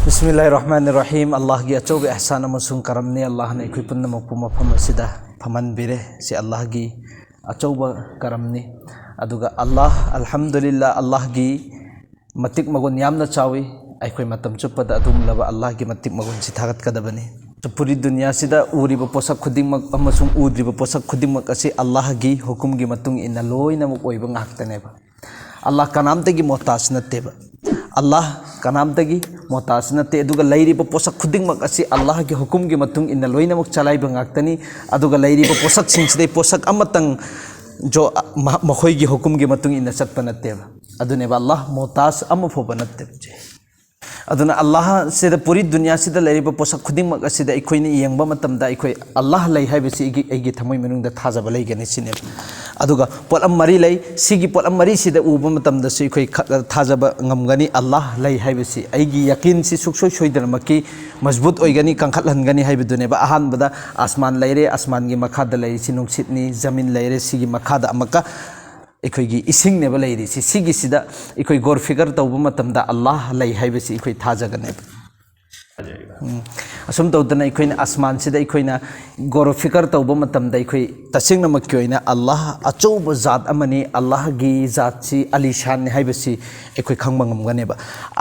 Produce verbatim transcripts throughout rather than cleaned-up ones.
ꯕꯤꯁꯃꯤꯜꯂꯥꯍꯤꯔ ꯔꯍꯃꯥꯅꯤꯔ ꯔꯍꯤꯝ꯫ ꯑꯜꯂꯥꯍꯒꯤ ꯑꯆꯧꯕ ꯏꯍꯁꯥꯟ ꯑꯃꯁꯨꯡ ꯀꯔꯝꯅꯤ꯫ ꯑꯜꯂꯥꯍꯅ ꯑꯩꯈꯣꯏ ꯄꯨꯝꯅꯃꯛꯄꯨ ꯃꯐꯝ ꯑꯁꯤꯗ ꯐꯝꯍꯟꯕꯤꯔꯦ꯫ ꯁꯤ ꯑꯜꯂꯥꯍꯒꯤ ꯑꯆꯧꯕ ꯀꯔꯝꯅꯤ꯫ ꯑꯗꯨꯒ ꯑꯜꯂꯥꯍ, ꯑꯜꯍꯝꯗꯨꯂꯤꯜꯂꯥ, ꯑꯜꯂꯥꯍꯒꯤ ꯃꯇꯤꯛ ꯃꯒꯨꯟ ꯌꯥꯝꯅ ꯆꯥꯎꯏ꯫ ꯑꯩꯈꯣꯏ ꯃꯇꯝ ꯆꯨꯞꯄꯗ ꯑꯗꯨꯒꯨꯝꯂꯕ ꯑꯜꯂꯥꯍꯒꯤ ꯃꯇꯤꯛ ꯃꯒꯨꯟꯁꯤ ꯊꯥꯒꯠꯀꯗꯕꯅꯤ꯫ ꯄꯨꯔꯤ ꯗꯨꯅꯤꯌꯥꯁꯤꯗ ꯎꯔꯤꯕ ꯄꯣꯠꯁꯛ ꯈꯨꯗꯤꯡꯃꯛ ꯑꯃꯁꯨꯡ ꯎꯗ꯭ꯔꯤꯕ ꯄꯣꯠꯁꯛ ꯈꯨꯗꯤꯡꯃꯛ ꯑꯁꯤ ꯑꯜꯂꯥꯍꯒꯤ ꯍꯨꯀꯨꯝꯒꯤ ꯃꯇꯨꯡ ꯏꯟꯅ ꯂꯣꯏꯅꯃꯛ ꯑꯣꯏꯕ ꯉꯥꯛꯇꯅꯦꯕ꯫ ꯑꯜꯂꯥꯍ ꯀꯅꯥꯝꯇꯒꯤ ꯃꯣꯍꯇꯥꯖ ꯅꯠꯇꯦꯕ꯫ ꯑꯜꯂꯥꯍ ꯀꯅꯥꯝꯇꯒꯤ ꯃꯣꯍꯇꯥꯖ ꯅꯠꯇꯦ꯫ ꯑꯗꯨꯒ ꯂꯩꯔꯤꯕ ꯄꯣꯠꯁꯛ ꯈꯨꯗꯤꯡꯃꯛ ꯑꯁꯤ ꯑꯜꯂꯥꯍꯒꯤ ꯍꯨꯀꯨꯝꯒꯤ ꯃꯇꯨꯡ ꯏꯟꯅ ꯂꯣꯏꯅꯃꯛ ꯆꯂꯥꯏꯕ ꯉꯥꯛꯇꯅꯤ꯫ ꯑꯗꯨꯒ ꯂꯩꯔꯤꯕ ꯄꯣꯠꯁꯛꯁꯤꯡꯁꯤꯗꯩ ꯄꯣꯠꯁꯛ ꯑꯃꯇꯪ ꯖꯣ-, ꯃ-, ꯃꯈꯣꯏꯒꯤ ꯍꯨꯀꯨꯝꯒꯤ ꯃꯇꯨꯡ ꯏꯟꯅ ꯆꯠꯄ ꯅꯠꯇꯦꯕ꯫ ꯑꯗꯨꯅꯦꯕ, ꯑꯜꯂꯥꯍ ꯃꯣꯍꯇꯥꯖ ꯑꯃ ꯐꯥꯎꯕ ꯅꯠꯇꯦꯕ꯫ ꯑꯗꯨꯅ ꯑꯜꯂꯥꯍꯁꯤꯗ, ꯄꯨꯔꯤ ꯗꯨꯅꯤꯌꯥꯁꯤꯗ ꯂꯩꯔꯤꯕ ꯄꯣꯠꯁꯛ ꯈꯨꯗꯤꯡꯃꯛ ꯑꯁꯤꯗ ꯑꯩꯈꯣꯏꯅ ꯌꯦꯡꯕ ꯃꯇꯝꯗ, ꯑꯩꯈꯣꯏ ꯑꯜꯂꯥꯍ ꯂꯩ ꯍꯥꯏꯕꯁꯤ ꯑꯩꯒꯤ, ꯑꯩꯒꯤ ꯊꯃꯣꯏ ꯃꯅꯨꯡꯗ ꯊꯥꯖꯕ ꯂꯩꯒꯅꯤ ꯁꯤꯅꯦꯕ꯫ ꯑꯗꯨꯒ ꯄꯣꯠꯂꯝ ꯃꯔꯤ ꯂꯩ꯫ ꯁꯤꯒꯤ ꯄꯣꯠꯂꯝ ꯃꯔꯤꯁꯤꯗ ꯎꯕ ꯃꯇꯝꯗꯁꯨ ꯑꯩꯈꯣꯏ ꯈ-, ꯊꯥꯖꯕ ꯉꯝꯒꯅꯤ꯫ ꯑꯜꯂꯥꯍ ꯂꯩ ꯍꯥꯏꯕꯁꯤ ꯑꯩꯒꯤ ꯌꯀꯤꯟꯁꯤ ꯁꯨꯡꯁꯣꯏ ꯁꯣꯏꯗꯅꯃꯛꯀꯤ ꯃꯖꯕꯨꯠ ꯑꯣꯏꯒꯅꯤ, ꯀꯟꯈꯠꯍꯟꯒꯅꯤ ꯍꯥꯏꯕꯗꯨꯅꯦꯕ꯫ ꯑꯍꯥꯟꯕꯗ ꯑꯁꯃꯥꯟ ꯂꯩꯔꯦ, ꯑꯁꯃꯥꯟꯒꯤ ꯃꯈꯥꯗ ꯂꯩꯔꯤꯁꯤ ꯅꯨꯡꯁꯤꯠꯅꯤ, ꯖꯃꯤꯟ ꯂꯩꯔꯦ, ꯁꯤꯒꯤ ꯃꯈꯥꯗ ꯑꯃꯨꯛꯀ ꯑꯩꯈꯣꯏꯒꯤ ꯏꯁꯤꯡꯅꯦꯕ ꯂꯩꯔꯤꯁꯤ꯫ ꯁꯤꯒꯤꯁꯤꯗ ꯑꯩꯈꯣꯏ ꯒꯣꯔ ꯐꯤꯀꯔ ꯇꯧꯕ ꯃꯇꯝꯗ ꯑꯜꯂꯥꯍ ꯂꯩ ꯍꯥꯏꯕꯁꯤ ꯑꯩꯈꯣꯏ ꯊꯥꯖꯒꯅꯦꯕ꯫ ꯎꯝ꯫ ꯑꯁꯨꯝ ꯇꯧꯗꯅ ꯑꯩꯈꯣꯏꯅ ꯑꯁꯃꯥꯟꯁꯤꯗ ꯑꯩꯈꯣꯏꯅ ꯒꯣꯔ ꯐꯤꯀꯔ ꯇꯧꯕ ꯃꯇꯝꯗ ꯑꯩꯈꯣꯏ ꯇꯁꯦꯡꯅꯃꯛꯀꯤ ꯑꯣꯏꯅ ꯑꯜꯂꯥꯍ ꯑꯆꯧꯕ ꯖꯥꯠ ꯑꯃꯅꯤ, ꯑꯜꯂꯥꯍꯒꯤ ꯖꯥꯠꯁꯤ ꯑꯂꯤꯁꯥꯟꯅꯤ ꯍꯥꯏꯕꯁꯤ ꯑꯩꯈꯣꯏ ꯈꯪꯕ ꯉꯝꯒꯅꯦꯕ꯫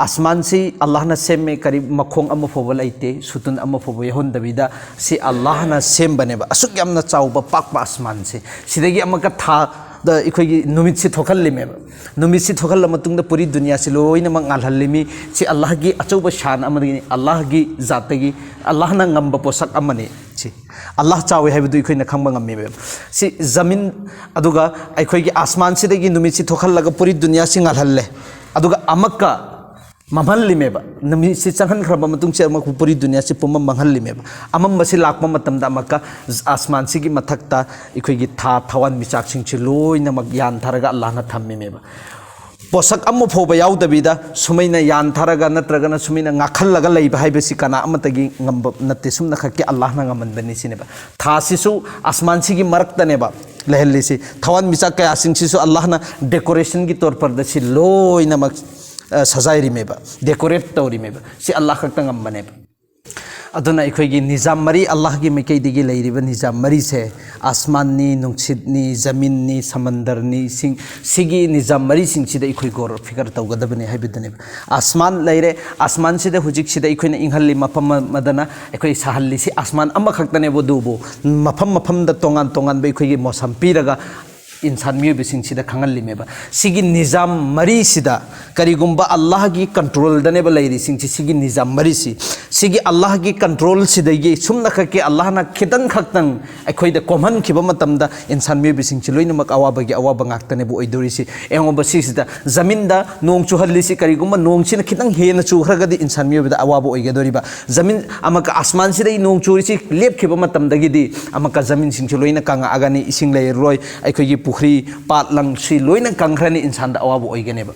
ꯑꯁꯃꯥꯟꯁꯤ ꯑꯜꯂꯥꯍꯅ ꯁꯦꯝꯃꯦ, ꯀꯔꯤ ꯃꯈꯣꯡ ꯑꯃ ꯐꯥꯎꯕ ꯂꯩꯇꯦ, ꯁꯨꯇꯨꯟ ꯑꯃ ꯐꯥꯎꯕ ꯌꯥꯎꯍꯟꯗꯕꯤꯗ ꯁꯤ ꯑꯜꯂꯥꯍꯅ ꯁꯦꯝꯕꯅꯦꯕ꯫ ꯑꯁꯨꯛ ꯌꯥꯝꯅ ꯆꯥꯎꯕ ꯄꯥꯛꯄ ꯑꯁꯃꯥꯟꯁꯤ, ꯁꯤꯗꯒꯤ ꯑꯃꯨꯛꯀ ꯊꯥꯗ ꯑꯩꯈꯣꯏꯒꯤ ꯅꯨꯃꯤꯠꯁꯤ ꯊꯣꯛꯍꯜꯂꯤꯃꯦꯕ꯫ ꯅꯨꯃꯤꯠꯁꯤ ꯊꯣꯛꯍꯜꯂ ꯃꯇꯨꯡꯗ ꯄꯨꯔꯤ ꯗꯨꯅꯤꯌꯥꯁꯤ ꯂꯣꯏꯅꯃꯛ ꯉꯥꯜꯍꯜꯂꯤꯃꯤ꯫ ꯁꯤ ꯑꯜꯂꯥꯍꯒꯤ ꯑꯆꯧꯕ ꯁꯥꯟ ꯑꯃꯅꯤ, ꯑꯜꯂꯥꯍꯒꯤ ꯖꯥꯠꯇꯒꯤ, ꯑꯜꯂꯥꯍꯅ ꯉꯝꯕ ꯄꯣꯠꯁꯛ ꯑꯃꯅꯤ꯫ ꯁꯤ ꯑꯜꯂꯥꯍ ꯆꯥꯎꯋꯤ ꯍꯥꯏꯕꯗꯨ ꯑꯩꯈꯣꯏꯅ ꯈꯪꯕ ꯉꯝꯃꯦꯕ꯫ ꯁꯤ ꯖꯃꯤꯟ, ꯑꯗꯨꯒ ꯑꯩꯈꯣꯏꯒꯤ ꯑꯁꯃꯥꯟꯁꯤꯗꯒꯤ ꯅꯨꯃꯤꯠꯁꯤ ꯊꯣꯛꯍꯜꯂꯒ ꯄꯨꯔꯤ ꯗꯨꯅꯤꯌꯥꯁꯤ ꯉꯥꯜꯍꯜꯂꯦ꯫ ꯑꯗꯨꯒ ꯑꯃꯨꯛꯀ ꯃꯝꯍꯜꯂꯤꯃꯦꯕ꯫ ꯅꯨꯃꯤꯠꯁꯤ ꯆꯪꯍꯟꯈ꯭ꯔꯕ ꯃꯇꯨꯡꯁꯤꯗ ꯑꯃꯨꯛ ꯄꯨꯔꯤ ꯗꯨꯅꯤꯌꯥꯁꯤ ꯄꯨꯝꯃꯝ ꯃꯝꯍꯜꯂꯤꯃꯦꯕ꯫ ꯑꯃꯝꯕꯁꯤ ꯂꯥꯛꯄ ꯃꯇꯝꯗ ꯑꯃꯨꯛꯀ ꯑꯁꯃꯥꯟꯁꯤꯒꯤ ꯃꯊꯛꯇ ꯑꯩꯈꯣꯏꯒꯤ ꯊꯥ, ꯊꯋꯥꯟꯃꯤꯆꯥꯛꯁꯤꯡꯁꯤ ꯂꯣꯏꯅꯃꯛ ꯌꯥꯟꯊꯔꯒ ꯑꯜꯂꯥꯍꯅ ꯊꯝꯃꯤꯃꯦꯕ꯫ ꯄꯣꯠꯁꯛ ꯑꯃ ꯐꯥꯎꯕ ꯌꯥꯎꯗꯕꯤꯗ ꯁꯨꯃꯩꯅ ꯌꯥꯟꯊꯔꯒ ꯅꯠꯇ꯭ꯔꯒꯅ ꯁꯨꯃꯩꯅ ꯉꯥꯛꯍꯜꯂꯒ ꯂꯩꯕ ꯍꯥꯏꯕꯁꯤ ꯀꯅꯥ ꯑꯃꯠꯇꯒꯤ ꯉꯝꯕ ꯅꯠꯇꯦ꯫ ꯁꯨꯝꯅ ꯈꯛꯀꯤ ꯑꯜꯂꯥꯍꯅ ꯉꯝꯍꯟꯕꯅꯤ ꯁꯤꯅꯦꯕ꯫ ꯊꯥꯁꯤꯁꯨ ꯑꯁꯃꯥꯟꯁꯤꯒꯤ ꯃꯔꯛꯇꯅꯦꯕ ꯂꯩꯍꯜꯂꯤꯁꯤ꯫ ꯊꯋꯥꯟꯃꯤꯆꯥꯛ ꯀꯌꯥꯁꯤꯡꯁꯤꯁꯨ ꯑꯜꯂꯥꯍꯅ ꯗꯦꯀꯣꯔꯦꯁꯟꯒꯤ ꯇꯣꯔꯄꯔꯗ ꯁꯤ ꯂꯣꯏꯅꯃꯛ ꯑ, ꯁꯖꯥꯏꯔꯤꯃꯦꯕ, ꯗꯦꯀꯣꯔꯦꯠ ꯇꯧꯔꯤꯃꯦꯕ꯫ ꯁꯤ ꯑꯜꯂꯥꯍ ꯈꯛꯇ ꯉꯝꯕꯅꯦꯕ꯫ ꯑꯗꯨꯅ ꯑꯩꯈꯣꯏꯒꯤ ꯅꯤꯖꯥꯝ ꯃꯔꯤ, ꯑꯜꯂꯥꯍꯒꯤ ꯃꯥꯏꯀꯩꯗꯒꯤ ꯂꯩꯔꯤꯕ ꯅꯤꯖꯥꯝ ꯃꯔꯤꯁꯦ, ꯑꯁꯃꯥꯟꯅꯤ, ꯅꯨꯡꯁꯤꯠꯅꯤ, ꯖꯃꯤꯟꯅꯤ, ꯁꯃꯟꯗꯔꯅꯤ, ꯏꯁꯤꯡ, ꯁꯤꯒꯤ ꯅꯤꯖꯥꯝ ꯃꯔꯤꯁꯤꯡꯁꯤꯗ ꯑꯩꯈꯣꯏ ꯒꯧꯔ ꯐꯤꯀꯔ ꯇꯧꯒꯗꯕꯅꯤ ꯍꯥꯏꯕꯗꯨꯅꯦꯕ꯫ ꯑꯁꯃꯥꯟ ꯂꯩꯔꯦ, ꯑꯁꯃꯥꯟꯁꯤꯗ ꯍꯧꯖꯤꯛꯁꯤꯗ ꯑꯩꯈꯣꯏꯅ ꯏꯪꯍꯜꯂꯤ, ꯃꯐꯝ ꯑꯃꯗꯅ ꯑꯩꯈꯣꯏ ꯁꯥꯍꯜꯂꯤꯁꯤ ꯑꯁꯃꯥꯟ ꯑꯃꯈꯛꯇꯅꯦꯕ, ꯑꯗꯨꯕꯨ ꯃꯐꯝ ꯃꯐꯝꯗ ꯇꯣꯉꯥꯟ ꯇꯣꯉꯥꯟꯕ ꯑꯩꯈꯣꯏꯒꯤ ꯃꯣꯁꯝ ꯄꯤꯔꯒ ꯏꯟꯁꯥꯟ ꯃꯤꯑꯣꯏꯕꯁꯤꯡꯁꯤꯗ ꯈꯪꯍꯜꯂꯤꯃꯦꯕ꯫ ꯁꯤꯒꯤ ꯅꯤꯖꯥꯝ ꯃꯔꯤꯁꯤꯗ ꯀꯔꯤꯒꯨꯝꯕ ꯑꯜꯂꯥꯍꯒꯤ ꯀꯟꯇ꯭ꯔꯣꯜꯗꯅꯦꯕ ꯂꯩꯔꯤꯁꯤꯡꯁꯤ, ꯁꯤꯒꯤ ꯅꯤꯖꯥꯝ ꯃꯔꯤꯁꯤ, ꯁꯤꯒꯤ ꯑꯜꯂꯥꯍꯒꯤ ꯀꯟꯇ꯭ꯔꯣꯜꯁꯤꯗꯒꯤ ꯁꯨꯝꯅꯈꯛꯀꯤ ꯑꯜꯂꯥꯍꯅ ꯈꯤꯇꯪ ꯈꯛꯇꯪ ꯑꯩꯈꯣꯏꯗ ꯀꯣꯝꯍꯟꯈꯤꯕ ꯃꯇꯝꯗ ꯏꯟꯁꯥꯟ ꯃꯤꯑꯣꯏꯕꯁꯤꯡꯁꯤ ꯂꯣꯏꯅꯃꯛ ꯑꯋꯥꯕꯒꯤ ꯑꯋꯥꯕ ꯉꯥꯛꯇꯅꯦꯕ ꯑꯣꯏꯗꯣꯔꯤꯁꯤ꯫ ꯌꯦꯡꯉꯣꯕ, ꯁꯤꯁꯤꯗ ꯖꯃꯤꯟꯗ ꯅꯣꯡ ꯆꯨꯍꯜꯂꯤꯁꯤ ꯀꯔꯤꯒꯨꯝꯕ ꯅꯣꯡꯁꯤꯅ ꯈꯤꯇꯪ ꯍꯦꯟꯅ ꯆꯨꯈ꯭ꯔꯒꯗꯤ ꯏꯟꯁꯥꯟ ꯃꯤꯑꯣꯏꯕꯗ ꯑꯋꯥꯕ ꯑꯣꯏꯒꯗꯣꯔꯤꯕ꯫ ꯖꯃꯤꯟ ꯑꯃꯒ ꯑꯁꯃꯥꯟꯁꯤꯗꯒꯤ ꯅꯣꯡ ꯆꯨꯔꯤꯁꯤ ꯂꯦꯞꯈꯤꯕ ꯃꯇꯝꯗꯒꯤꯗꯤ ꯑꯃꯨꯛꯀ ꯖꯃꯤꯟꯁꯤꯡꯁꯨ ꯂꯣꯏꯅ ꯀꯪꯉꯛꯑꯒꯅꯤ, ꯏꯁꯤꯡ ꯂꯩꯔꯔꯣꯏ, ꯑꯩꯈꯣꯏꯒꯤ ꯄꯨꯈ꯭ꯔꯤ, ꯄꯥꯠ, ꯂꯪꯁꯤ ꯂꯣꯏꯅ ꯀꯪꯈ꯭ꯔꯅꯤ, ꯏꯟꯁꯥꯟꯗ ꯑꯋꯥꯕ ꯑꯣꯏꯒꯅꯦꯕ꯫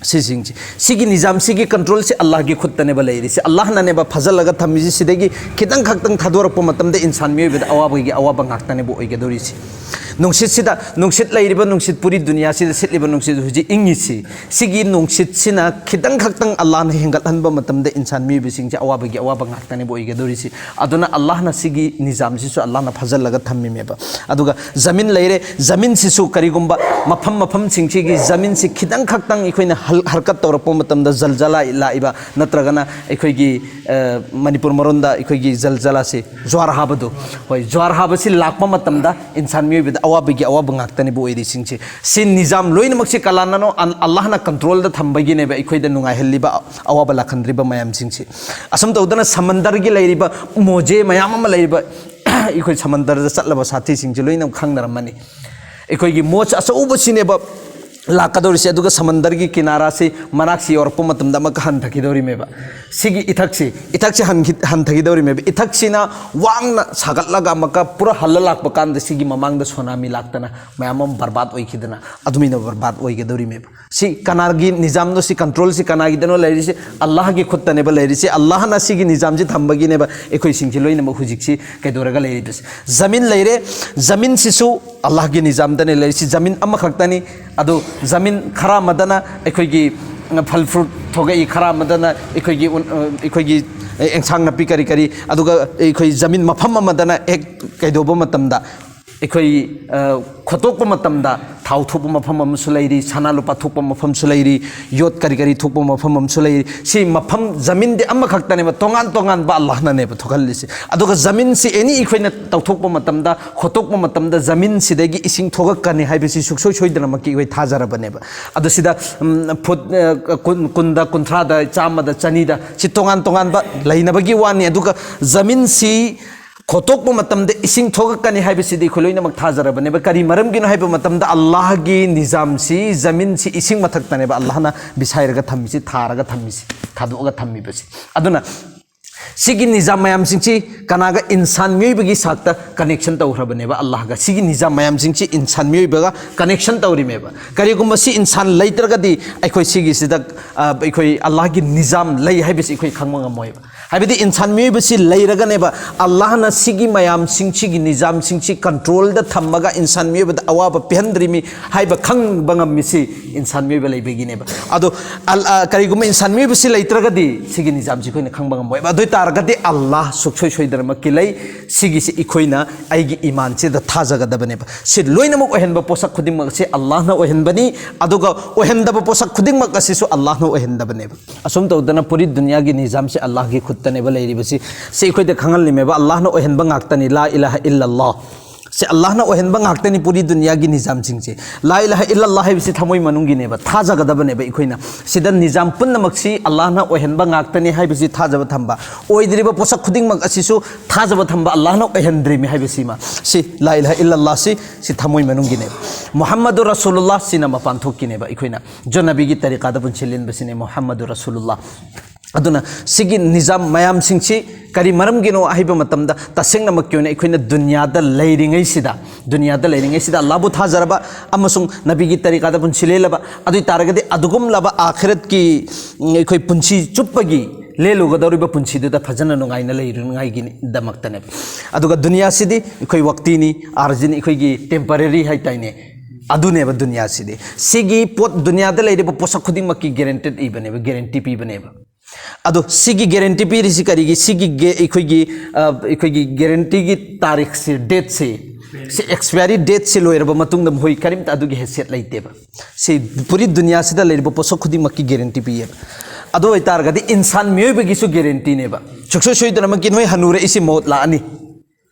ꯁꯤꯁꯤꯡꯁꯤ, ꯁꯤꯒꯤ ꯅꯤꯖꯥꯝ, ꯁꯤꯒꯤ ꯀꯟꯇ꯭ꯔꯣꯜꯁꯤ ꯑꯜꯂꯥꯍꯒꯤ ꯈꯨꯠꯇꯅꯦꯕ ꯂꯩꯔꯤꯁꯤ꯫ ꯑꯜꯂꯥꯍꯅꯅꯦꯕ ꯐꯖꯜꯂꯒ ꯊꯝꯃꯤꯁꯤ꯫ ꯁꯤꯗꯒꯤ ꯈꯤꯇꯪ ꯈꯛꯇꯪ ꯊꯥꯗꯣꯔꯛꯄ ꯃꯇꯝꯗ ꯏꯟꯁꯥꯟ ꯃꯤꯑꯣꯏꯕꯗ ꯑꯋꯥꯕꯒꯤ ꯑꯋꯥꯕ ꯉꯥꯛꯇꯅꯦꯕ ꯑꯣꯏꯒꯗꯧꯔꯤꯁꯤ꯫ ꯅꯨꯡꯁꯤꯠꯁꯤꯗ, ꯅꯨꯡꯁꯤꯠ ꯂꯩꯔꯤꯕ ꯅꯨꯡꯁꯤꯠ, ꯄꯨꯔꯤ ꯗꯨꯅꯤꯌꯥꯁꯤꯗ ꯁꯤꯠꯂꯤꯕ ꯅꯨꯡꯁꯤꯠ ꯍꯧꯖꯤꯛ ꯏꯪꯉꯤꯁꯤ, ꯁꯤꯒꯤ ꯅꯨꯡꯁꯤꯠꯁꯤꯅ ꯈꯤꯇꯪ ꯈꯛꯇꯪ ꯑꯜꯂꯥꯍꯅ ꯍꯦꯟꯒꯠꯍꯟꯕ ꯃꯇꯝꯗ ꯏꯟꯁꯥꯟ ꯃꯤꯑꯣꯏꯕꯁꯤꯡꯁꯦ ꯑꯋꯥꯕꯒꯤ ꯑꯋꯥꯕ ꯉꯥꯛꯇꯅꯦꯕ ꯑꯣꯏꯒꯗꯧꯔꯤꯁꯤ꯫ ꯑꯗꯨꯅ ꯑꯜꯂꯥꯍꯅ ꯁꯤꯒꯤ ꯅꯤꯖꯥꯝꯁꯤꯁꯨ ꯑꯜꯂꯥꯍꯅ ꯐꯖꯜꯂꯒ ꯊꯝꯃꯤꯃꯦꯕ꯫ ꯑꯗꯨꯒ ꯖꯃꯤꯟ ꯂꯩꯔꯦ, ꯖꯃꯤꯟꯁꯤꯁꯨ ꯀꯔꯤꯒꯨꯝꯕ ꯃꯐꯝ ꯃꯐꯝꯁꯤꯡꯁꯤꯒꯤ ꯖꯃꯤꯟꯁꯤ ꯈꯤꯇꯪ ꯈꯛꯇꯪ ꯑꯩꯈꯣꯏꯅ ꯍꯜ-, ꯍꯔꯀꯠ ꯇꯧꯔꯛꯄ ꯃꯇꯝꯗ ꯖꯜꯖꯂꯥ ꯂꯥꯛꯏꯕ, ꯅꯠꯇ꯭ꯔꯒꯅ ꯑꯩꯈꯣꯏꯒꯤ, ꯑ, ꯃꯅꯤꯄꯨꯔ ꯃꯔꯣꯟꯗ ꯑꯩꯈꯣꯏꯒꯤ ꯖꯜꯖꯂꯥꯁꯤ, ꯖ꯭ꯋꯥꯔ ꯍꯥꯕꯗꯨ, ꯍꯣꯏ, ꯖ꯭ꯋꯥꯔ ꯍꯥꯕꯁꯤ ꯂꯥꯛꯄ ꯃꯇꯝꯗ ꯏꯟꯁꯥꯟ ꯃꯤꯑꯣꯏꯕꯗ ꯑꯋꯥꯕꯒꯤ ꯑꯋꯥꯕ ꯉꯥꯛꯇꯅꯦꯕ ꯑꯣꯏꯔꯤꯁꯤꯡꯁꯤ꯫ ꯁꯤ ꯅꯤꯖꯥꯝ ꯂꯣꯏꯅꯃꯛꯁꯤ ꯀꯂꯥꯅꯅꯣ? ꯑꯜ-, ꯑꯜꯂꯥꯍꯅ ꯀꯟꯇ꯭ꯔꯣꯜꯗ ꯊꯝꯕꯒꯤꯅꯦꯕ ꯑꯩꯈꯣꯏꯗ ꯅꯨꯡꯉꯥꯏꯍꯜꯂꯤꯕ, ꯑꯋꯥꯕ ꯂꯥꯛꯍꯟꯗ꯭ꯔꯤꯕ ꯃꯌꯥꯝꯁꯤꯡꯁꯤ꯫ ꯑꯁꯨꯝ ꯇꯧꯗꯅ ꯁꯃꯟꯗꯔꯒꯤ ꯂꯩꯔꯤꯕ ꯃꯣꯖꯦ ꯃꯌꯥꯝ ꯑꯃ ꯂꯩꯔꯤꯕ, ꯑꯩꯈꯣꯏ ꯁꯃꯟꯗꯔꯗ ꯆꯠꯂꯕ ꯁꯥꯊꯤꯁꯤꯡꯁꯤ ꯂꯣꯏꯅ ꯈꯪꯅꯔꯝꯃꯅꯤ꯫ ꯑꯩꯈꯣꯏꯒꯤ ꯃꯣꯖ ꯑꯆꯧꯕꯁꯤꯅꯦꯕ ꯂꯥꯛꯀꯗꯧꯔꯤꯁꯤ, ꯑꯗꯨꯒ ꯁꯃꯟꯗꯔꯒꯤ ꯀꯤꯅꯥꯔꯥꯁꯤ ꯃꯅꯥꯛꯁꯤ ꯌꯧꯔꯛꯄ ꯃꯇꯝꯗ ꯑꯃꯨꯛꯀ ꯍꯟꯊꯈꯤꯗꯧꯔꯤꯃꯦꯕ꯫ ꯁꯤꯒꯤ ꯏꯊꯛꯁꯤ, ꯏꯊꯛꯁꯤ ꯍꯟꯈꯤ-, ꯍꯟꯊꯈꯤꯗꯧꯔꯤꯃꯦꯕ꯫ ꯏꯊꯛꯁꯤꯅ ꯋꯥꯡꯅ ꯁꯥꯒꯠꯂꯒ ꯑꯃꯨꯛꯀ ꯄꯨꯔꯥ ꯍꯜꯂ ꯂꯥꯛꯄ ꯀꯥꯟꯗ ꯁꯤꯒꯤ ꯃꯃꯥꯡꯗ ꯁꯣꯅꯥꯃꯤ ꯂꯥꯛꯇꯅ ꯃꯌꯥꯝ ꯑꯃ ꯕꯔꯕꯥꯗ ꯑꯣꯏꯈꯤꯗꯅ ꯑꯗꯨꯃꯥꯏꯅ ꯕꯔꯕꯥꯗ ꯑꯣꯏꯒꯗꯧꯔꯤꯃꯦꯕ꯫ ꯁꯤ ꯀꯅꯥꯒꯤ ꯅꯤꯖꯥꯝꯅꯣ? ꯁꯤ ꯀꯟꯇ꯭ꯔꯣꯜꯁꯤ ꯀꯅꯥꯒꯤꯗꯅꯣ ꯂꯩꯔꯤꯁꯤ? ꯑꯜꯂꯥꯍꯒꯤ ꯈꯨꯠꯇꯅꯦꯕ ꯂꯩꯔꯤꯁꯤ꯫ ꯑꯜꯂꯥꯍꯅ ꯁꯤꯒꯤ ꯅꯤꯖꯥꯝꯁꯤ ꯊꯝꯕꯒꯤꯅꯦꯕ ꯑꯩꯈꯣꯏꯁꯤꯡꯁꯤ ꯂꯣꯏꯅꯃꯛ ꯍꯧꯖꯤꯛꯁꯤ ꯀꯩꯗꯧꯔꯒ ꯂꯩꯔꯤꯕꯁꯤ꯫ ꯖꯃꯤꯟ ꯂꯩꯔꯦ, ꯖꯃꯤꯟꯁꯤꯁꯨ ꯑꯜꯂꯥꯍꯒꯤ ꯅꯤꯖꯥꯝꯗꯅꯦ ꯂꯩꯔꯤꯁꯤ꯫ ꯖꯃꯤꯟ ꯑꯃꯈꯛꯇꯅꯤ꯫ ꯑꯗꯨ ꯖꯃꯤꯟ ꯈꯔ ꯑꯃꯗꯅ ꯑꯩꯈꯣꯏꯒꯤ ꯐꯜ ꯐ꯭ꯔꯨꯠ ꯊꯣꯛꯂꯛꯏ, ꯈꯔ ꯑꯃꯗꯅ ꯑꯩꯈꯣꯏꯒꯤ ꯎꯟ-, ꯑ, ꯑꯩꯈꯣꯏꯒꯤ ꯑꯦꯟꯁꯥꯡ ꯅꯥꯄꯤ ꯀꯔꯤ ꯀꯔꯤ, ꯑꯗꯨꯒ ꯑꯩꯈꯣꯏ ꯖꯃꯤꯟ ꯃꯐꯝ ꯑꯃꯗꯅ ꯍꯦꯛ ꯀꯩꯗꯧꯕ ꯃꯇꯝꯗ ꯑꯩꯈꯣꯏ, ꯑ, ꯈꯣꯠꯇꯣꯛꯄ ꯃꯇꯝꯗ ꯊꯥꯎ ꯊꯣꯛꯄ ꯃꯐꯝ ꯑꯃꯁꯨ ꯂꯩꯔꯤ, ꯁꯅꯥ ꯂꯨꯄꯥ ꯊꯣꯛꯄ ꯃꯐꯝꯁꯨ ꯂꯩꯔꯤ, ꯌꯣꯠ ꯀꯔꯤ ꯀꯔꯤ ꯊꯣꯛꯄ ꯃꯐꯝ ꯑꯃꯁꯨ ꯂꯩꯔꯤ꯫ ꯁꯤ ꯃꯐꯝ, ꯖꯃꯤꯟꯗꯤ ꯑꯃꯈꯛꯇꯅꯦꯕ, ꯇꯣꯉꯥꯟ ꯇꯣꯉꯥꯟꯕ ꯑꯜꯂꯥꯍꯅꯅꯦꯕ ꯊꯣꯛꯍꯜꯂꯤꯁꯦ꯫ ꯑꯗꯨꯒ ꯖꯃꯤꯟꯁꯤ ꯑꯦꯅꯤ ꯑꯩꯈꯣꯏꯅ ꯇꯧꯊꯣꯛꯄ ꯃꯇꯝꯗ, ꯈꯣꯠꯇꯣꯛꯄ ꯃꯇꯝꯗ ꯖꯃꯤꯟꯁꯤꯗꯒꯤ ꯏꯁꯤꯡ ꯊꯣꯛꯂꯛꯀꯅꯤ ꯍꯥꯏꯕꯁꯤ ꯁꯨꯡꯁꯣꯏ ꯁꯣꯏꯗꯅꯃꯛꯀꯤ ꯑꯩꯈꯣꯏ ꯊꯥꯖꯔꯕꯅꯦꯕ꯫ ꯑꯗꯣ ꯁꯤꯗ, ꯎꯝ, ꯐꯨꯠ, ꯑ, ꯀꯨꯟ, ꯀꯨꯟꯗ, ꯀꯨꯟꯊ꯭ꯔꯥꯗ, ꯆꯥꯝꯃꯗ, ꯆꯅꯤꯗ, ꯁꯤ ꯇꯣꯉꯥꯟ ꯇꯣꯉꯥꯟꯕ ꯂꯩꯅꯕꯒꯤ ꯋꯥꯅꯤ꯫ ꯑꯗꯨꯒ ꯖꯃꯤꯟꯁꯤ ꯈꯣꯠꯇꯣꯛꯄ ꯃꯇꯝꯗ ꯏꯁꯤꯡ ꯊꯣꯛꯂꯛꯀꯅꯤ ꯍꯥꯏꯕꯁꯤꯗꯤ ꯑꯩꯈꯣꯏ ꯂꯣꯏꯅꯃꯛ ꯊꯥꯖꯔꯕꯅꯦꯕ꯫ ꯀꯔꯤ ꯃꯔꯝꯒꯤꯅꯣ ꯍꯥꯏꯕ ꯃꯇꯝꯗ, ꯑꯜꯂꯥꯍꯒꯤ ꯅꯤꯖꯥꯝꯁꯤ, ꯖꯃꯤꯟꯁꯤ ꯏꯁꯤꯡ ꯃꯊꯛꯇꯅꯦꯕ ꯑꯜꯂꯥꯍꯅ ꯕꯤꯁꯥꯏꯔꯒ ꯊꯝꯃꯤꯁꯤ, ꯊꯥꯔꯒ ꯊꯝꯃꯤꯁꯤ, ꯊꯥꯗꯣꯛꯑꯒ ꯊꯝꯃꯤꯕꯁꯤ꯫ ꯑꯗꯨꯅ ꯁꯤꯒꯤ ꯅꯤꯖꯥꯝ ꯃꯌꯥꯝꯁꯤꯡꯁꯤ ꯀꯅꯥꯒ? ꯏꯟꯁꯥꯟ ꯃꯤꯑꯣꯏꯕꯒꯤ ꯁꯥꯛꯇ ꯀꯅꯦꯛꯁꯟ ꯇꯧꯈ꯭ꯔꯕꯅꯦꯕ ꯑꯜꯂꯥꯍꯒ꯫ ꯁꯤꯒꯤ ꯅꯤꯖꯥꯝ ꯃꯌꯥꯝꯁꯤꯡꯁꯤ ꯏꯟꯁꯥꯟ ꯃꯤꯑꯣꯏꯕꯒ ꯀꯅꯦꯛꯁꯟ ꯇꯧꯔꯤꯃꯦꯕ꯫ ꯀꯔꯤꯒꯨꯝꯕ ꯁꯤ ꯏꯟꯁꯥꯟ ꯂꯩꯇ꯭ꯔꯒꯗꯤ ꯑꯩꯈꯣꯏ ꯁꯤꯒꯤꯁꯤꯗ, ꯑ, ꯑꯩꯈꯣꯏ ꯑꯜꯂꯥꯍꯒꯤ ꯅꯤꯖꯥꯝ ꯂꯩ ꯍꯥꯏꯕꯁꯤ ꯑꯩꯈꯣꯏ ꯈꯪꯕ ꯉꯝꯃꯣꯏꯕ꯫ ꯍꯥꯏꯕꯗꯤ ꯏꯟꯁꯥꯟ ꯃꯤꯑꯣꯏꯕꯁꯤ ꯂꯩꯔꯒꯅꯦꯕ ꯑꯜꯂꯥꯍꯅ ꯁꯤꯒꯤ ꯃꯌꯥꯝꯁꯤꯡ, ꯁꯤꯒꯤ ꯅꯤꯖꯥꯝꯁꯤꯡꯁꯤ ꯀꯟꯇ꯭ꯔꯣꯜꯗ ꯊꯝꯃꯒ ꯏꯟꯁꯥꯟ ꯃꯤꯑꯣꯏꯕꯗ ꯑꯋꯥꯕ ꯄꯤꯍꯟꯗ꯭ꯔꯤꯃꯤ ꯍꯥꯏꯕ ꯈꯪꯕ ꯉꯝꯃꯤꯁꯤ ꯏꯟꯁꯥꯟ ꯃꯤꯑꯣꯏꯕ ꯂꯩꯕꯒꯤꯅꯦꯕ꯫ ꯑꯗꯣ ꯑꯜ-, ꯑ, ꯀꯔꯤꯒꯨꯝꯕ ꯏꯟꯁꯥꯟ ꯃꯤꯑꯣꯏꯕꯁꯤ ꯂꯩꯇ꯭ꯔꯒꯗꯤ ꯁꯤꯒꯤ ꯅꯤꯖꯥꯝꯁꯤ ꯑꯩꯈꯣꯏꯅ ꯈꯪꯕ ꯉꯝꯃꯣꯏꯕ꯫ ꯑꯗꯨ ꯑꯣꯏ ꯇꯥꯔꯒꯗꯤ ꯑꯜꯂꯥꯍ ꯁꯨꯡꯁꯣꯏ ꯁꯣꯏꯗꯅꯃꯛꯀꯤ ꯂꯩ꯫ ꯁꯤꯒꯤꯁꯤ ꯑꯩꯈꯣꯏꯅ ꯑꯩꯒꯤ ꯏꯃꯥꯟꯁꯤꯗ ꯊꯥꯖꯒꯗꯕꯅꯦꯕ꯫ ꯁꯤ ꯂꯣꯏꯅꯃꯛ ꯑꯣꯏꯍꯟꯕ ꯄꯣꯠꯁꯛ ꯈꯨꯗꯤꯡꯃꯛ ꯑꯁꯤ ꯑꯜꯂꯥꯍꯅ ꯑꯣꯏꯍꯟꯕꯅꯤ, ꯑꯗꯨꯒ ꯑꯣꯏꯍꯟꯗꯕ ꯄꯣꯠꯁꯛ ꯈꯨꯗꯤꯡꯃꯛ ꯑꯁꯤꯁꯨ ꯑꯜꯂꯥꯍꯅ ꯑꯣꯏꯍꯟꯗꯕꯅꯦꯕ꯫ ꯑꯁꯨꯝ ꯇꯧꯗꯅ ꯄꯨꯔꯤ ꯗꯨꯅꯤꯌꯥꯒꯤ ꯅꯤꯖꯥꯝꯁꯦ ꯑꯜꯂꯥꯍꯒꯤ ꯈꯨꯠꯇꯅꯦꯕ ꯂꯩꯔꯤꯕꯁꯤ꯫ ꯁꯤ ꯑꯩꯈꯣꯏꯗ ꯈꯪꯍꯜꯂꯤꯃꯦꯕ, ꯑꯜꯂꯥꯍꯅ ꯑꯣꯏꯍꯟꯕ ꯉꯥꯛꯇꯅꯤ, ꯂꯥ ꯏꯂꯥꯍ ꯏꯜꯂꯜꯂꯥꯍ꯫ ꯁꯤ ꯑꯜꯂꯥꯍꯅ ꯑꯣꯏꯍꯟꯕ ꯉꯥꯛꯇꯅꯤ ꯄꯨꯔꯤ ꯗꯨꯅꯤꯌꯥꯒꯤ ꯅꯤꯖꯥꯝꯁꯤꯡꯁꯦ꯫ ꯂꯥ ꯏꯂꯥꯍ ꯏꯜꯂꯜꯂꯥꯍ ꯍꯥꯏꯕꯁꯤ ꯊꯃꯣꯏ ꯃꯅꯨꯡꯒꯤꯅꯦꯕ, ꯊꯥꯖꯒꯗꯕꯅꯦꯕ ꯑꯩꯈꯣꯏꯅ꯫ ꯁꯤꯗ ꯅꯤꯖꯥꯝ ꯄꯨꯝꯅꯃꯛꯁꯤ ꯑꯜꯂꯥꯍꯅ ꯑꯣꯏꯍꯟꯕ ꯉꯥꯛꯇꯅꯤ ꯍꯥꯏꯕꯁꯤ ꯊꯥꯖꯕ ꯊꯝꯕ꯫ ꯑꯣꯏꯗ꯭ꯔꯤꯕ ꯄꯣꯠꯁꯛ ꯈꯨꯗꯤꯡꯃꯛ ꯑꯁꯤꯁꯨ ꯊꯥꯖꯕ ꯊꯝꯕ, ꯑꯜꯂꯥꯍꯅ ꯑꯣꯏꯍꯟꯗ꯭ꯔꯤꯃꯤ ꯍꯥꯏꯕꯁꯤꯃ꯫ ꯁꯤ ꯂꯥ ꯏꯂꯥꯍ ꯏꯜꯂꯜꯂꯥꯍ ꯁꯤ, ꯁꯤ ꯊꯃꯣꯏ ꯃꯅꯨꯡꯒꯤꯅꯦꯕ꯫ ꯃꯨꯍꯝꯃꯗꯨ ꯔꯁꯨꯂꯨꯜꯂꯥꯍ ꯁꯤꯅ ꯃꯄꯥꯟ ꯊꯣꯛꯀꯤꯅꯦꯕ ꯑꯩꯈꯣꯏꯅ꯫ ꯖꯣ ꯅꯕꯤꯒꯤ ꯇꯔꯤꯀꯥꯗ ꯄꯨꯟꯁꯤ ꯂꯦꯟꯕꯁꯤꯅꯦ ꯃꯨꯍꯝꯃꯗꯨ ꯔꯁꯨꯂꯨꯜꯂꯥꯍ꯫ ꯑꯗꯨꯅ ꯁꯤꯒꯤ ꯅꯤꯖꯥꯝ ꯃꯌꯥꯝꯁꯤꯡꯁꯤ ꯀꯔꯤ ꯃꯔꯝꯒꯤꯅꯣ ꯍꯥꯏꯕ ꯃꯇꯝꯗ, ꯇꯁꯦꯡꯅꯃꯛꯀꯤ ꯑꯣꯏꯅ ꯑꯩꯈꯣꯏꯅ ꯗꯨꯅꯤꯌꯥꯗ ꯂꯩꯔꯤꯉꯩꯁꯤꯗ, ꯗꯨꯅꯤꯌꯥꯗ ꯂꯩꯔꯤꯉꯩꯁꯤꯗ ꯑꯜꯂꯥꯍꯕꯨ ꯊꯥꯖꯔꯕ ꯑꯃꯁꯨꯡ ꯅꯕꯤꯒꯤ ꯇꯔꯤꯀꯥꯗ ꯄꯨꯟꯁꯤ ꯂꯦꯜꯂꯕ, ꯑꯗꯨ ꯑꯣꯏ ꯇꯥꯔꯒꯗꯤ ꯑꯗꯨꯒꯨꯝꯂꯕ ꯑꯥꯈꯤꯔꯠꯀꯤ, ꯎꯝ, ꯑꯩꯈꯣꯏ ꯄꯨꯟꯁꯤ ꯆꯨꯞꯄꯒꯤ ꯂꯦꯜꯂꯨꯒꯗꯧꯔꯤꯕ ꯄꯨꯟꯁꯤꯗꯨꯗ ꯐꯖꯅ ꯅꯨꯡꯉꯥꯏꯅ ꯂꯩꯔꯨꯅꯉꯥꯏꯒꯤꯗꯃꯛꯇꯅꯦꯕ꯫ ꯑꯗꯨꯒ ꯗꯨꯅꯤꯌꯥꯁꯤꯗꯤ ꯑꯩꯈꯣꯏ ꯋꯛꯇꯤꯅꯤ, ꯑꯥꯔꯖꯤꯅꯤ, ꯑꯩꯈꯣꯏꯒꯤ ꯇꯦꯝꯄꯔꯦꯔꯤ ꯍꯥꯏꯇꯥꯏꯅꯦ꯫ ꯑꯗꯨꯅꯦꯕ ꯗꯨꯅꯤꯌꯥꯁꯤꯗꯤ꯫ ꯁꯤꯒꯤ ꯄꯣꯠ, ꯗꯨꯅꯤꯌꯥꯗ ꯂꯩꯔꯤꯕ ꯄꯣꯠꯁꯛ ꯈꯨꯗꯤꯡꯃꯛꯀꯤ ꯒꯦꯔꯦꯟꯇꯦꯠ ꯏꯕꯅꯦꯕ, ꯒꯦꯔꯦꯟꯇꯤ ꯄꯤꯕꯅꯦꯕ꯫ ꯑꯗꯣ ꯁꯤꯒꯤ ꯒꯦꯔꯦꯟꯇꯤ ꯄꯤꯔꯤꯁꯤ ꯀꯔꯤꯒꯤ? ꯁꯤꯒꯤ ꯒꯦ-, ꯑꯩꯈꯣꯏꯒꯤ, ꯑ, ꯑꯩꯈꯣꯏꯒꯤ ꯒꯦꯔꯦꯟꯇꯤꯒꯤ ꯇꯥꯔꯤꯛꯁꯦ, ꯗꯦꯠꯁꯦ, ꯁꯤ ꯑꯦꯛꯁꯄꯥꯏꯔꯤ ꯗꯦꯠꯁꯦ ꯂꯣꯏꯔꯕ ꯃꯇꯨꯡꯗ ꯃꯈꯣꯏ ꯀꯔꯤꯝꯇ ꯑꯗꯨꯒꯤ ꯍꯦꯁꯤꯌꯠ ꯂꯩꯇꯦꯕ꯫ ꯁꯤ ꯄꯨꯔꯤ ꯗꯨꯅꯤꯌꯥꯁꯤꯗ ꯂꯩꯔꯤꯕ ꯄꯣꯠꯁꯛ ꯈꯨꯗꯤꯡꯃꯛꯀꯤ ꯒꯦꯔꯦꯟꯇꯤ ꯄꯤꯌꯦꯕ꯫ ꯑꯗꯨ ꯑꯣꯏꯇꯥꯔꯒꯗꯤ ꯏꯟꯁꯥꯟ ꯃꯤꯑꯣꯏꯕꯒꯤꯁꯨ ꯒꯦꯔꯦꯟꯇꯤꯅꯦꯕ꯫ ꯁꯨꯡꯁꯣꯏ ꯁꯣꯏꯗꯅꯃꯛꯀꯤ ꯅꯣꯏ ꯍꯅꯨꯔꯛꯏꯁꯤ ꯃꯧꯠ ꯂꯥꯛꯑꯅꯤ,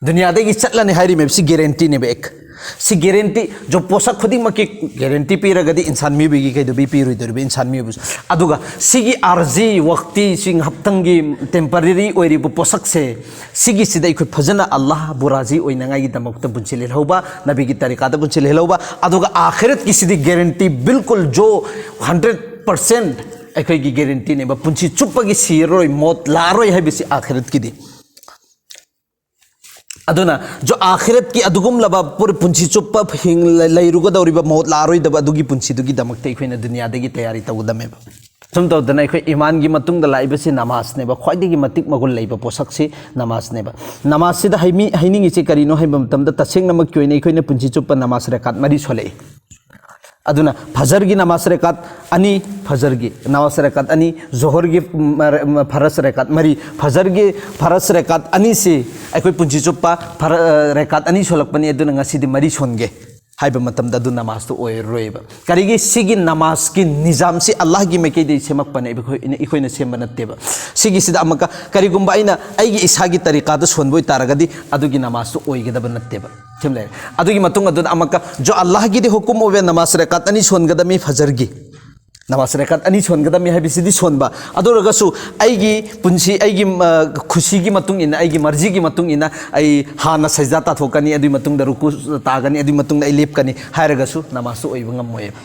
ꯗꯨꯅꯤꯌꯥꯗꯒꯤ ꯆꯠꯂꯅꯤ ꯍꯥꯏꯔꯤꯃꯦꯕ꯫ ꯁꯤ ꯒꯦꯔꯦꯟꯇꯤꯅꯦꯕ ꯑꯦꯛ꯫ ꯁꯤ ꯒꯦꯔꯦꯟꯇꯤ, ꯖꯣ ꯄꯣꯠꯁꯛ ꯈꯨꯗꯤꯡꯃꯛꯀꯤ ꯒꯦꯔꯦꯟꯇꯤ ꯄꯤꯔꯒꯗꯤ ꯏꯟꯁꯥꯟ ꯃꯤꯑꯣꯏꯕꯒꯤ ꯀꯩꯗꯧꯕꯤ ꯄꯤꯔꯣꯏꯗꯣꯔꯤꯕ ꯏꯟꯁꯥꯟ ꯃꯤꯑꯣꯏꯕꯁꯨ? ꯑꯗꯨꯒ ꯁꯤꯒꯤ ꯑꯥꯔꯖꯤ ꯋꯛꯇꯤ, ꯁꯤ ꯉꯥꯏꯍꯥꯛꯇꯪꯒꯤ ꯇꯦꯝꯄꯔꯔꯤ ꯑꯣꯏꯔꯤꯕ ꯄꯣꯠꯁꯛꯁꯦ, ꯁꯤꯒꯤꯁꯤꯗ ꯑꯩꯈꯣꯏ ꯐꯖꯅ ꯑꯜꯂꯥꯍꯕꯨ ꯔꯥꯖꯤ ꯑꯣꯏꯅꯉꯥꯏꯒꯤꯗꯃꯛꯇ ꯄꯨꯟꯁꯤ ꯂꯦꯜꯍꯧꯕ, ꯅꯕꯤꯒꯤ ꯇꯔꯤꯀꯥꯗ ꯄꯨꯟꯁꯤ ꯂꯦꯜꯍꯧꯕ, ꯑꯗꯨꯒ ꯑꯥꯈꯤꯔꯠꯀꯤꯁꯤꯗꯤ ꯒꯦꯔꯦꯟꯇꯤ ꯕꯤꯜꯀꯨꯜ ꯖꯣ ꯍꯟꯗ꯭ꯔꯦꯠ ꯄꯥꯔꯁꯦꯟ ꯑꯩꯈꯣꯏꯒꯤ ꯒꯦꯔꯦꯟꯇꯤꯅꯦꯕ꯫ ꯄꯨꯟꯁꯤ ꯆꯨꯞꯄꯒꯤ ꯁꯤꯔꯔꯣꯏ, ꯃꯣꯠ ꯂꯥꯛꯑꯔꯣꯏ ꯍꯥꯏꯕꯁꯤ ꯑꯥꯈꯤꯔꯠꯀꯤꯗꯤ꯫ ꯑꯗꯨꯅ ꯖꯣ ꯑꯥꯈꯤꯔꯠꯀꯤ ꯑꯗꯨꯒꯨꯝꯂꯕ ꯄꯨꯔ-, ꯄꯨꯟꯁꯤ ꯆꯨꯞꯄ ꯍꯤꯡ-, ꯂꯩ-, ꯂꯩꯔꯨꯒꯗꯧꯔꯤꯕ, ꯃꯣꯠ ꯂꯥꯛꯑꯔꯣꯏꯗꯕ ꯑꯗꯨꯒꯤ ꯄꯨꯟꯁꯤꯗꯨꯒꯤꯗꯃꯛꯇ ꯑꯩꯈꯣꯏꯅ ꯗꯨꯅꯤꯌꯥꯗꯒꯤ ꯇꯌꯥꯔꯤ ꯇꯧꯒꯗꯃꯦꯕ꯫ ꯁꯨꯝ ꯇꯧꯗꯅ ꯑꯩꯈꯣꯏ ꯏꯃꯥꯟꯒꯤ ꯃꯇꯨꯡꯗ ꯂꯥꯛꯏꯕꯁꯤ ꯅꯃꯥꯖꯅꯦꯕ, ꯈ꯭ꯋꯥꯏꯗꯒꯤ ꯃꯇꯤꯛ ꯃꯒꯨꯟ ꯂꯩꯕ ꯄꯣꯠꯁꯛꯁꯤ ꯅꯃꯥꯖꯅꯦꯕ꯫ ꯅꯃꯥꯖꯁꯤꯗ ꯍꯥꯏꯃꯤ-, ꯍꯥꯏꯅꯤꯡꯉꯤꯁꯤ ꯀꯔꯤꯅꯣ ꯍꯥꯏꯕ ꯃꯇꯝꯗ, ꯇꯁꯦꯡꯅꯃꯛꯀꯤ ꯑꯣꯏꯅ ꯑꯩꯈꯣꯏꯅ ꯄꯨꯟꯁꯤ ꯆꯨꯞꯄ ꯅꯃꯥꯖ ꯔꯦꯀꯥꯠ ꯃꯔꯤ ꯁꯣꯜꯂꯛꯏ꯫ ꯑꯗꯨꯅ ꯐꯖꯔꯒꯤ ꯅꯃꯥꯖ ꯔꯦꯀꯥꯠ ꯑꯅꯤ, ꯐꯖꯔꯒꯤ ꯅꯃꯥꯖ ꯔꯦꯀꯥꯠ ꯑꯅꯤ, ꯖꯣꯍꯔꯒꯤ, ꯎꯝ, ꯃꯔ-, ꯎꯝ, ꯐꯔꯖ ꯔꯦꯀꯥꯠ ꯃꯔꯤ, ꯐꯖꯔꯒꯤ ꯐꯔꯖ ꯔꯦꯀꯥꯠ ꯑꯅꯤꯁꯤ ꯑꯩꯈꯣꯏ ꯄꯨꯟꯁꯤ ꯆꯨꯞꯄ ꯐꯔ-, ꯑ, ꯔꯦꯀꯥꯠ ꯑꯅꯤ ꯁꯣꯜꯂꯛꯄꯅꯤ, ꯑꯗꯨꯅ ꯉꯁꯤꯗꯤ ꯃꯔꯤ ꯁꯣꯟꯒꯦ ꯍꯥꯏꯕ ꯃꯇꯝꯗ ꯑꯗꯨ ꯅꯃꯥꯖꯇꯨ ꯑꯣꯏꯔꯔꯣꯏꯕ꯫ ꯀꯔꯤꯒꯤ? ꯁꯤꯒꯤ ꯅꯃꯥꯖꯀꯤ ꯅꯤꯖꯥꯝꯁꯤ ꯑꯜꯂꯥꯍꯒꯤ ꯃꯥꯏꯀꯩꯗꯒꯤ ꯁꯦꯝꯃꯛꯄꯅꯦ, ꯑꯩꯈꯣꯏ-, ꯑꯩꯈꯣꯏꯅ ꯁꯦꯝꯕ ꯅꯠꯇꯦꯕ꯫ ꯁꯤꯒꯤꯁꯤꯗ ꯑꯃꯨꯛꯀ ꯀꯔꯤꯒꯨꯝꯕ ꯑꯩꯅ ꯑꯩꯒꯤ ꯏꯁꯥꯒꯤ ꯇꯔꯤꯀꯥꯗ ꯁꯣꯟꯕ ꯑꯣꯏꯇꯥꯔꯒꯗꯤ ꯑꯗꯨꯒꯤ ꯅꯃꯥꯖꯇꯨ ꯑꯣꯏꯒꯗꯕ ꯅꯠꯇꯦꯕ꯫ ꯁꯤꯃ ꯂꯩꯔꯦ꯫ ꯑꯗꯨꯒꯤ ꯃꯇꯨꯡ ꯑꯗꯨꯗ ꯑꯃꯨꯛꯀ ꯖꯣ ꯑꯜꯂꯥꯍꯒꯤꯗꯤ ꯍꯨꯀꯨꯝ ꯑꯣꯏꯕ ꯅꯃꯥꯖ ꯔꯦꯀꯥꯠ ꯑꯅꯤ ꯁꯣꯟꯒꯗꯕꯅꯤ ꯐꯖꯔꯒꯤ꯫ ꯅꯃꯥꯖ ꯔꯦꯀꯥꯠ ꯑꯅꯤ ꯁꯣꯟꯒꯗꯕꯅꯤ ꯍꯥꯏꯕꯁꯤꯗꯤ ꯁꯣꯟꯕ꯫ ꯑꯗꯨ ꯑꯣꯏꯔꯒꯁꯨ ꯑꯩꯒꯤ ꯄꯨꯟꯁꯤ, ꯑꯩꯒꯤ, ꯑ, ꯈꯨꯁꯤꯒꯤ ꯃꯇꯨꯡ ꯏꯟꯅ, ꯑꯩꯒꯤ ꯃꯔꯖꯤꯒꯤ ꯃꯇꯨꯡ ꯏꯟꯅ ꯑꯩ ꯍꯥꯟꯅ ꯁꯖꯗꯥ ꯇꯥꯊꯣꯛꯀꯅꯤ, ꯑꯗꯨꯒꯤ ꯃꯇꯨꯡꯗ ꯔꯨꯀꯨ ꯇꯥꯒꯅꯤ, ꯑꯗꯨꯒꯤ ꯃꯇꯨꯡꯗ ꯑꯩ ꯂꯦꯞꯀꯅꯤ ꯍꯥꯏꯔꯒꯁꯨ ꯅꯃꯥꯖꯇꯨ ꯑꯣꯏꯕ ꯉꯝꯃꯣꯏꯕ꯫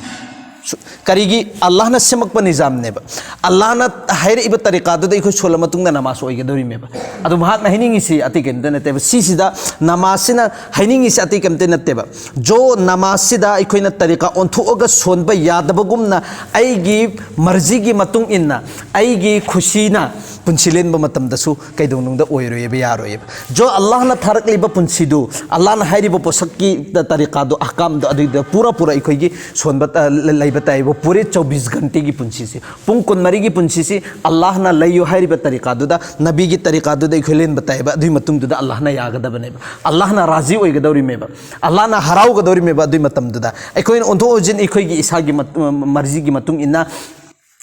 ꯁꯨ-, ꯀꯔꯤꯒꯤ? ꯑꯜꯂꯥꯍꯅ ꯁꯦꯝꯃꯛꯄ ꯅꯤꯖꯥꯝꯅꯦꯕ꯫ ꯑꯜꯂꯥꯍꯅ ꯍꯥꯏꯔꯛꯏꯕ ꯇꯔꯤꯀꯥꯗꯨꯗ ꯑꯩꯈꯣꯏ ꯁꯣꯜꯂ ꯃꯇꯨꯡꯗ ꯅꯃꯥꯖ ꯑꯣꯏꯒꯗꯧꯔꯤꯃꯦꯕ꯫ ꯑꯗꯨ ꯃꯍꯥꯛꯅ ꯍꯥꯏꯅꯤꯡꯉꯤꯁꯤ ꯑꯇꯩ ꯀꯩꯝꯇ ꯅꯠꯇꯦꯕ꯫ ꯁꯤꯁꯤꯗ ꯅꯃꯥꯖꯁꯤꯅ ꯍꯥꯏꯅꯤꯡꯉꯤꯁꯤ ꯑꯇꯩ ꯀꯩꯝꯇ ꯅꯠꯇꯦꯕ꯫ ꯖꯣ ꯅꯃꯥꯖꯁꯤꯗ ꯑꯩꯈꯣꯏꯅ ꯇꯔꯤꯀꯥ ꯑꯣꯟꯊꯣꯛꯑꯒ ꯁꯣꯟꯕ ꯌꯥꯗꯕꯒꯨꯝꯅ ꯑꯩꯒꯤ ꯃꯔꯖꯤꯒꯤ ꯃꯇꯨꯡ ꯏꯟꯅ, ꯑꯩꯒꯤ ꯈꯨꯁꯤꯅ ꯄꯨꯟꯁꯤ ꯂꯦꯟꯕ ꯃꯇꯝꯗꯁꯨ ꯀꯩꯗꯧꯅꯨꯡꯗ ꯑꯣꯏꯔꯣꯏꯕ, ꯌꯥꯔꯣꯏꯕ꯫ ꯖꯣ ꯑꯜꯂꯥꯍꯅ ꯊꯥꯔꯛꯂꯤꯕ ꯄꯨꯟꯁꯤꯗꯨ, ꯑꯜꯂꯥꯍꯅ ꯍꯥꯏꯔꯤꯕ ꯄꯣꯠꯁꯛꯀꯤ ꯇꯔꯤꯀꯥꯗꯣ, ꯑꯍꯀꯥꯝꯗꯣ, ꯑꯗꯨꯏꯗ ꯄꯨꯔꯥ ꯄꯨꯔꯥ ꯑꯩꯈꯣꯏꯒꯤ ꯁꯣꯟꯕ, ꯑ, ꯂꯩꯕ ꯇꯥꯏꯕ꯫ ꯄꯨꯔꯦ ꯆꯧꯕꯤꯁ ꯘꯟꯇꯦꯒꯤ ꯄꯨꯟꯁꯤꯁꯤ, ꯄꯨꯡ ꯀꯨꯟꯃꯔꯤꯒꯤ ꯄꯨꯟꯁꯤꯁꯤ ꯑꯜꯂꯥꯍꯅ ꯂꯩꯌꯨ ꯍꯥꯏꯔꯤꯕ ꯇꯔꯤꯀꯥꯗꯨꯗ, ꯅꯕꯤꯒꯤ ꯇꯔꯤꯀꯥꯗꯨꯗ ꯑꯩꯈꯣꯏ ꯂꯦꯟꯕ ꯇꯥꯏꯕ꯫ ꯑꯗꯨꯒꯤ ꯃꯇꯨꯡꯗꯨꯗ ꯑꯜꯂꯥꯍꯅ ꯌꯥꯒꯗꯕꯅꯦꯕ, ꯑꯜꯂꯥꯍꯅ ꯔꯥꯖꯤ ꯑꯣꯏꯒꯗꯧꯔꯤꯃꯦꯕ, ꯑꯜꯂꯥꯍꯅ ꯍꯔꯥꯎꯒꯗꯧꯔꯤꯃꯦꯕ꯫ ꯑꯗꯨꯒꯤ ꯃꯇꯝꯗꯨꯗ ꯑꯩꯈꯣꯏꯅ ꯑꯣꯟꯊꯣꯛ ꯑꯣꯟꯁꯤꯟ ꯑꯩꯈꯣꯏꯒꯤ ꯏꯁꯥꯒꯤ ꯃꯠ-, ꯃꯔꯖꯤꯒꯤ ꯃꯇꯨꯡ ꯏꯟꯅ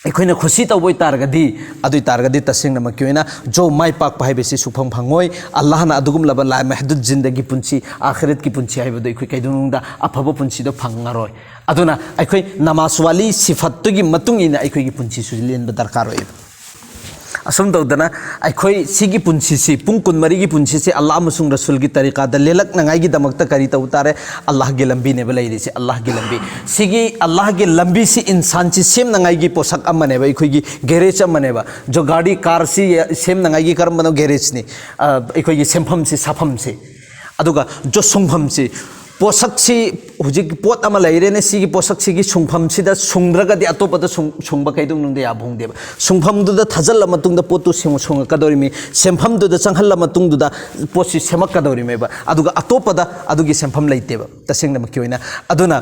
ꯑꯩꯈꯣꯏꯅ ꯈꯨꯁꯤ ꯇꯧꯕ ꯑꯣꯏꯇꯥꯔꯒꯗꯤ, ꯑꯗꯨ ꯑꯣꯏꯇꯥꯔꯒꯗꯤ ꯇꯁꯦꯡꯅꯃꯛꯀꯤ ꯑꯣꯏꯅ ꯖꯣ ꯃꯥꯏ ꯄꯥꯛꯄ ꯍꯥꯏꯕꯁꯤ ꯁꯨꯐꯪ ꯐꯪꯉꯣꯏ꯫ ꯑꯜꯂꯥꯍꯅ ꯑꯗꯨꯒꯨꯝꯂꯕ ꯂꯥ ꯃꯍꯗꯨꯗ ꯖꯤꯟꯗꯒꯤ ꯄꯨꯟꯁꯤ, ꯑꯥꯈꯤꯔꯠꯀꯤ ꯄꯨꯟꯁꯤ ꯍꯥꯏꯕꯗꯨ ꯑꯩꯈꯣꯏ ꯀꯩꯗꯧꯅꯨꯡꯗ ꯑꯐꯕ ꯄꯨꯟꯁꯤꯗꯣ ꯐꯪꯉꯔꯣꯏ꯫ ꯑꯗꯨꯅ ꯑꯩꯈꯣꯏ ꯅꯃꯥꯖ ꯋꯥꯂꯤ ꯁꯤꯐꯠꯇꯨꯒꯤ ꯃꯇꯨꯡ ꯏꯟꯅ ꯑꯩꯈꯣꯏꯒꯤ ꯄꯨꯟꯁꯤꯁꯨ ꯂꯦꯟꯕ ꯗꯔꯀꯥꯔ ꯑꯣꯏꯌꯦꯕ꯫ ꯑꯁꯨꯝ ꯇꯧꯗꯅ ꯑꯩꯈꯣꯏ ꯁꯤꯒꯤ ꯄꯨꯟꯁꯤꯁꯤ, ꯄꯨꯡ ꯀꯨꯟꯃꯔꯤꯒꯤ ꯄꯨꯟꯁꯤꯁꯤ ꯑꯜꯂꯥꯍ ꯑꯃꯁꯨꯡ ꯔꯁꯨꯜꯒꯤ ꯇꯔꯤꯀꯥꯗ ꯂꯦꯜꯂꯛꯅꯉꯥꯏꯒꯤꯗꯃꯛꯇ ꯀꯔꯤ ꯇꯧꯕ ꯇꯥꯔꯦ? ꯑꯜꯂꯥꯍꯒꯤ ꯂꯝꯕꯤꯅꯦꯕ ꯂꯩꯔꯤꯁꯦ, ꯑꯜꯂꯥꯍꯒꯤ ꯂꯝꯕꯤ꯫ ꯁꯤꯒꯤ ꯑꯜꯂꯥꯍꯒꯤ ꯂꯝꯕꯤꯁꯤ ꯏꯟꯁꯥꯟꯁꯤ ꯁꯦꯝꯅꯉꯥꯏꯒꯤ ꯄꯣꯠꯁꯛ ꯑꯃꯅꯦꯕ, ꯑꯩꯈꯣꯏꯒꯤ ꯒꯦꯔꯦꯖ ꯑꯃꯅꯦꯕ꯫ ꯖꯣ ꯒꯥꯔꯤ, ꯀꯥꯔꯁꯤ ꯁꯦꯝꯅꯉꯥꯏꯒꯤ ꯀꯔꯝꯕꯅꯣ ꯒꯦꯔꯦꯖꯅꯤ? ꯑ, ꯑꯩꯈꯣꯏꯒꯤ ꯁꯦꯝꯐꯝꯁꯤ, ꯁꯥꯐꯝꯁꯤ꯫ ꯑꯗꯨꯒ ꯖꯣ ꯁꯨꯡꯐꯝꯁꯤ, ꯄꯣꯠꯁꯛꯁꯤ, ꯍꯧꯖꯤꯛ ꯄꯣꯠ ꯑꯃ ꯂꯩꯔꯦꯅꯦ, ꯁꯤꯒꯤ ꯄꯣꯠꯁꯛꯁꯤꯒꯤ ꯁꯨꯡꯐꯝꯁꯤꯗ ꯁꯨꯡꯗ꯭ꯔꯒꯗꯤ ꯑꯇꯣꯞꯄꯗ ꯁꯨꯡ-, ꯁꯨꯡꯕ ꯀꯩꯗꯧꯅꯨꯡꯗ ꯌꯥꯕ ꯍꯣꯡꯗꯦꯕ꯫ ꯁꯨꯡꯐꯝꯗꯨꯗ ꯊꯥꯖꯤꯜꯂ ꯃꯇꯨꯡꯗ ꯄꯣꯠꯇꯨ ꯁꯨꯡ-, ꯁꯨꯡꯉꯛꯀꯗꯧꯔꯤꯃꯤ, ꯁꯦꯝꯐꯝꯗꯨꯗ ꯆꯪꯍꯜꯂ ꯃꯇꯨꯡꯗꯨꯗ ꯄꯣꯠꯁꯤ ꯁꯦꯝꯃꯛꯀꯗꯧꯔꯤꯃꯦꯕ꯫ ꯑꯗꯨꯒ ꯑꯇꯣꯞꯄꯗ ꯑꯗꯨꯒꯤ ꯁꯦꯝꯐꯝ ꯂꯩꯇꯦꯕ, ꯇꯁꯦꯡꯅꯃꯛꯀꯤ ꯑꯣꯏꯅ꯫ ꯑꯗꯨꯅ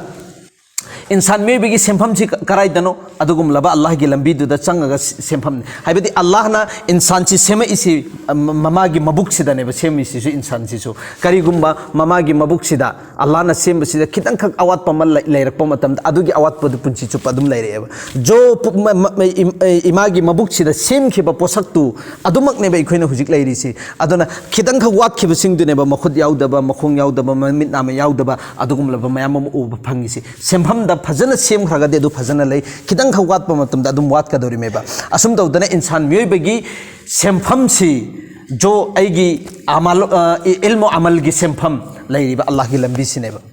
ꯏꯟꯁꯥꯟ ꯃꯤꯑꯣꯏꯕꯒꯤ ꯁꯦꯝꯐꯝꯁꯤ ꯀ-, ꯀꯔꯥꯏꯗꯅꯣ? ꯑꯗꯨꯒꯨꯝꯂꯕ ꯑꯜꯂꯥꯍꯒꯤ ꯂꯝꯕꯤꯗꯨꯗ ꯆꯪꯉꯒ ꯁ-, ꯁꯦꯝꯐꯝꯅꯤ꯫ ꯍꯥꯏꯕꯗꯤ ꯑꯜꯂꯥꯍꯅ ꯏꯟꯁꯥꯟꯁꯤ ꯁꯦꯝꯃꯛꯏꯁꯤ, ꯑ, ꯃ-, ꯃꯃꯥꯒꯤ ꯃꯕꯨꯛꯁꯤꯗꯅꯦꯕ ꯁꯦꯝꯃꯤꯁꯤꯁꯨ ꯏꯟꯁꯥꯟꯁꯤꯁꯨ꯫ ꯀꯔꯤꯒꯨꯝꯕ ꯃꯃꯥꯒꯤ ꯃꯕꯨꯛꯁꯤꯗ ꯑꯜꯂꯥꯍꯅ ꯁꯦꯝꯕꯁꯤꯗ ꯈꯤꯇꯪꯈꯛ ꯑꯋꯥꯠꯄ ꯑꯃ ꯂꯩ-, ꯂꯩꯔꯛꯄ ꯃꯇꯝꯗ, ꯑꯗꯨꯒꯤ ꯑꯋꯥꯠꯄꯗꯨ ꯄꯨꯟꯁꯤ ꯆꯨꯞꯄ ꯑꯗꯨꯝ ꯂꯩꯔꯛꯑꯦꯕ꯫ ꯖꯣ ꯄꯨ-, ꯃ-, ꯃ-, ꯏꯝ-, ꯑ, ꯏꯃꯥꯒꯤ ꯃꯕꯨꯛꯁꯤꯗ ꯁꯦꯝꯈꯤꯕ ꯄꯣꯠꯁꯛꯇꯨ ꯑꯗꯨꯃꯛꯅꯦꯕ ꯑꯩꯈꯣꯏꯅ ꯍꯧꯖꯤꯛ ꯂꯩꯔꯤꯁꯤ꯫ ꯑꯗꯨꯅ ꯈꯤꯇꯪꯈꯛ ꯋꯥꯠꯈꯤꯕꯁꯤꯡꯗꯨꯅꯦꯕ, ꯃꯈꯨꯠ ꯌꯥꯎꯗꯕ, ꯃꯈꯣꯡ ꯌꯥꯎꯗꯕ, ꯃꯃꯤꯠ ꯅꯥꯃ ꯌꯥꯎꯗꯕ, ꯑꯗꯨꯒꯨꯝꯂꯕ ꯃꯌꯥꯝ ꯑꯃ ꯎꯕ ꯐꯪꯉꯤꯁꯤ꯫ ꯁꯦꯝꯐꯝꯗ ꯐꯖꯅ ꯁꯦꯝꯈ꯭ꯔꯒꯗꯤ ꯑꯗꯨ ꯐꯖꯅ ꯂꯩ, ꯈꯤꯇꯪꯈꯛ ꯋꯥꯠꯄ ꯃꯇꯝꯗ ꯑꯗꯨꯝ ꯋꯥꯠꯀꯗꯧꯔꯤꯃꯦꯕ꯫ ꯑꯁꯨꯝ ꯇꯧꯗꯅ ꯏꯟꯁꯥꯟ ꯃꯤꯑꯣꯏꯕꯒꯤ ꯁꯦꯝꯐꯝꯁꯤ, ꯖꯣ ꯑꯩꯒꯤ ꯑꯃꯜ, ꯑ, ꯏ-, ꯏꯜꯃꯨ ꯑꯃꯜꯒꯤ ꯁꯦꯝꯐꯝ ꯂꯩꯔꯤꯕ ꯑꯜꯂꯥꯍꯒꯤ ꯂꯝꯕꯤꯁꯤꯅꯦꯕ꯫